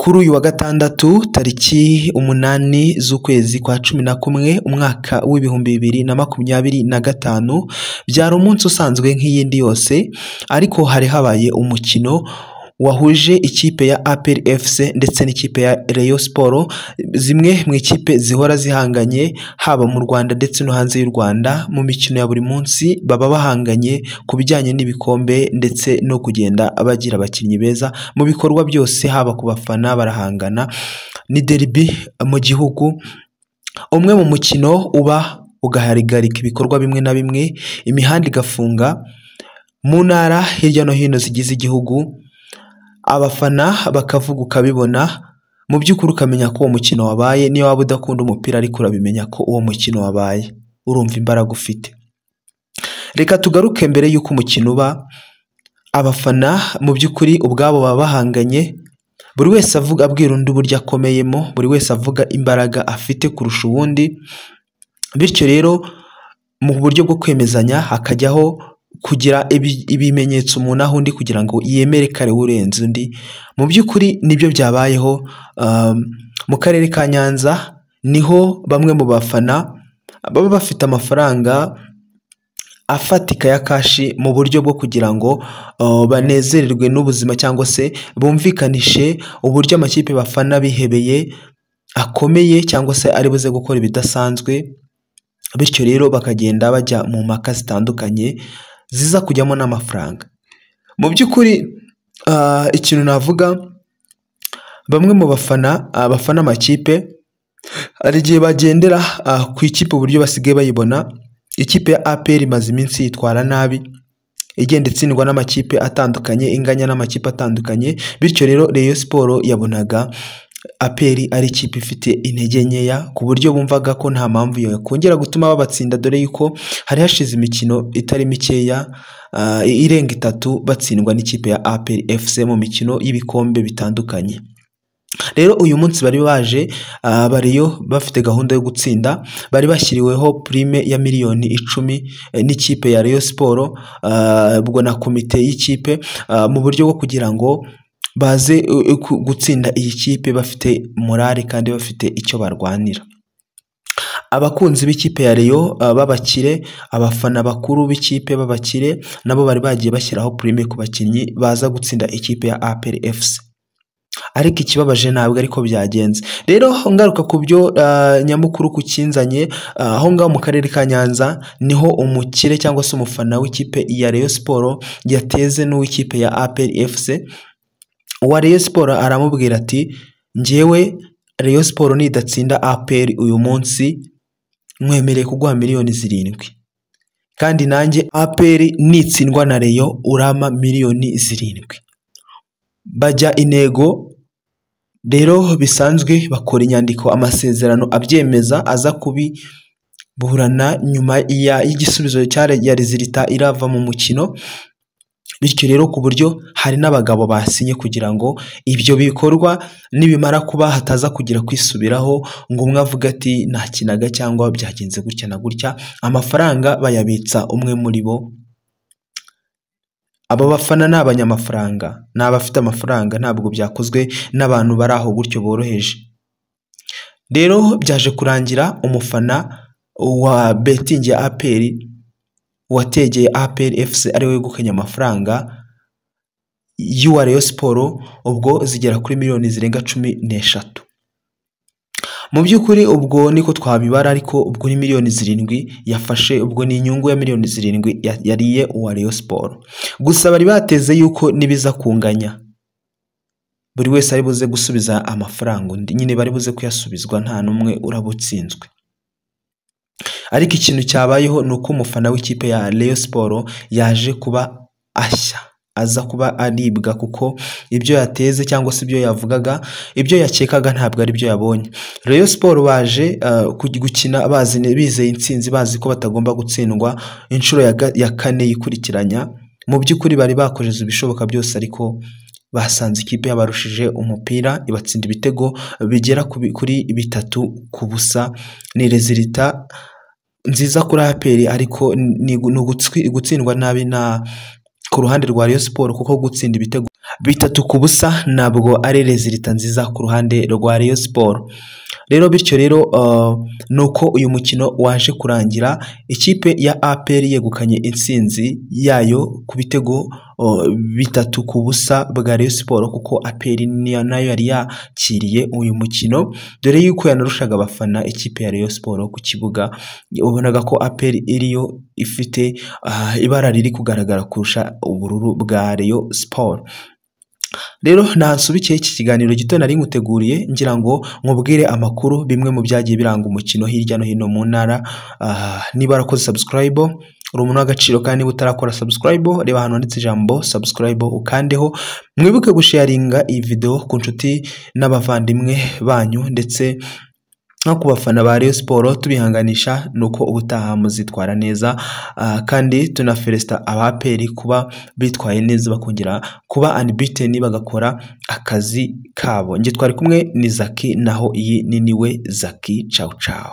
Kuri uyu wa gatandatu tariki 8 z'ukwezi kwa 11 umwaka w'2025, byari umunsi usanzwe nk'iyindi yose, ariko hari habaye umukino wahuje ikipe ya APR FC ndetse n'ikipe ya Rayon Sports, zimwe mu ikipe zihora zihanganye haba mu Rwanda ndetse no hanze y'u Rwanda. Mu mikino ya buri munsi baba bahanganye ku bijyanye n'ibikombe ndetse no kugenda bagira abakinnyi beza mu bikorwa byose, haba ku bafana barahangana. Ni derby mu gihugu, umwe mu mukino uba ugahagarika ibikorwa bimwe na bimwe, imihanda igafunga mu ntara hirya no hino zigize igihugu, abafana bakavuga ukabibona, mu by'ukuri ukamenya ko uwo mukino wabaye. Niyo waba udakunda umupira ariko urabimenya ko uwo mukino wabaye, urumva imbaraga ufite. Reka tugaruke mbere y'uko umukino uba, abafana mu by'ukuri ubwabo baba bahanganye, buri wese avuga abwira undi uburyo akomeyemo, buri wese avuga imbaraga afite kurusha uwundi, bityo rero mu buryo bwo kwemezanya hakajyaho kugira ibimenyetso umuntu aho undi kugira ngo yemere kare urenze undi. Mu by'ukuri nibyo byabayeho mu karere ka Nyanza, niho bamwe mu bafana baba bafite amafaranga afatika ya kashi mu buryo bwo kugira ngo banezererwe n'ubuzima cyangwa se bumvikanishe uburyo amakipe bafana bihebeye akomeye cyangwa se ari buze gukora ibidasanzwe, bityo rero bakagenda bajya mu mpaka zitandukanye ziza kujyamo n'amafaranga. Mu by'ukuri ikintu navuga, bamwe mu bafana bafana amakipe hari igihe bagendera ku ikipe uburyo basigaye bayibona. Ikipe ya APR imaze iminsi yitwara nabi, igenda itsindwa n'amakipe atandukanye, inganya n'amakipe atandukanye, bityo rero Rayon Sports yabonaga APR ari ikipe ifite intege nkeya ku buryo bumvaga ko nta mpamvu yakongera gutuma babatsinda, dore yuko hari hashize imikino itari mikeya irenga 3 batsindwa n'ikipe ya APR FC mu mikino y'ibikombe bitandukanye. Rero uyu munsi bari baje bariyo bafite gahunda yo gutsinda, bari bashyiriweho prime ya miliyoni 10 n'ikipe ya Rayon Sports, ubwo na komite y'ikipe, mu buryo bwo kugira ngo baze gutsinda iyi kipe bafite morale kandi bafite icyo barwanira. Abakunzi b'ikipe ya Rayon b'abakire, abafana bakuru b'ikipe b'abakire nabo bari bagiye bashyiraho prime ku bakinnyi baza gutsinda ikipe ya APR FC, ariko ikibabaje ntabwo ariko byagenze. Rero ngaruka ku byo nyamukuru kukinzanye aho ngaho mu karere ka Nyanza, niho umukire cyangwa se umufana w'ikipe ya Rayon Sports yateze n'uw'ikipe ya APR FC. Uwa Rayon Sports aramubwira ati njyewe Rayon Sports nidatsinda APR uyu munsi nkwemereye kuguha miliyoni 7, kandi nanjye APR nitsindwa na Rayon urama miliyoni 7. Bajya intego rero bisanzwe, bakora inyandiko amasezerano abyemeza, aza kubiburana nyuma y'igisubizo ya rezilita irava mu mukino. Bityo rero ku buryo hari n'abagabo basinye kugira ngo ibyo bikorwa nibimara kuba hataza kugira kwisubiraho ngo umwe avuge ati nakinaga cyangwa byagenze gutya na gutya, amafaranga bayabitsa umwe muri bo. Aba bafana ni abanyamafaranga, ni abafite amafaranga, ntabwo byakozwe n'abantu bari aho gutyo boroheje. Rero byaje kurangira umufana wa betingi ya APR wategeye APR FC ari we wegukanye amafaranga y'uwa Rayon Sports, ubwo zigera kuri miliyoni zirenga 13. Mu by'ukuri ubwo niko twabibara, ariko ubwo ni miliyoni 7 yafashe, ubwo ni inyungu ya miliyoni 7 yariye uwa Rayon Sports. Gusa bari bateze yuko nibiza kunganya buri wese ari buze gusubiza amafaranga undi, nyine bari buze kuyasubizwa, nta n'umwe urabutsinzwe. Ariko ikintu cyabayeho ni uko umufana w'ikipe ya Rayon Sports yaje kuba ashya, aza kuba aribwa, kuko ibyo yateze cyangwa se ibyo yavugaga, ibyo yakekaga ntabwo ari byo yabonye. Rayon Sports baje gukina bazi bizeye intsinzi, bazi ko batagomba gutsindwa inshuro ya 4 yikurikiranya. Mu by'ukuri bari bakoze ibishoboka byose, ariko basanze ikipe yabarushije umupira ibatsinda ibitego bigera kuri 3-0. Ni rezilita nziza kuri APR, ariko ni gutsindwa nabi na ku ruhande rwa Rayon Sport, kuko gutsinda ibitego 3-0 ntabwo ari resultat nziza ku ruhande rwa Rayon Sport. Rero bityo rero nuko uyu mukino waje kurangira ikipe ya APR yegukanye intsinzi yayo ku bitego 3-0 bwa Rayon Sport, kuko APR nayo yari yakiriye uyu mukino, dore yuko yanarushaga abafana ikipe ya Rayon Sport ku kibuga. Ubonaga ko APR iriyo ifite ibara riri kugaragara kurusha ubururu bwa Rayon Sport. Rero ntansubikiye iki kiganiro gito nari nkuteguriye ngira ngo nkubwire amakuru, bimwe mu byagiye biranga umukino hirya no hino mu ntara. Niba warakoze subscribe uri umuntu w'agaciro, kandi niba utarakora subscribe reba ahantu handitse ijambo subscribe ukandeho. Mwibuke gusharinga iyi video ku nshuti n'abavandimwe banyu ndetse no ku bafana ba Rayon Sport, tubihanganisha nuko ubutaha muzitwara neza, kandi tunafelicita aba APR kuba bitwaye neza bakongera kuba unbeaten bagakora akazi kabo. Njye twari kumwe ni Zaki, naho iyi ni niwe Zaki. Ciao ciao.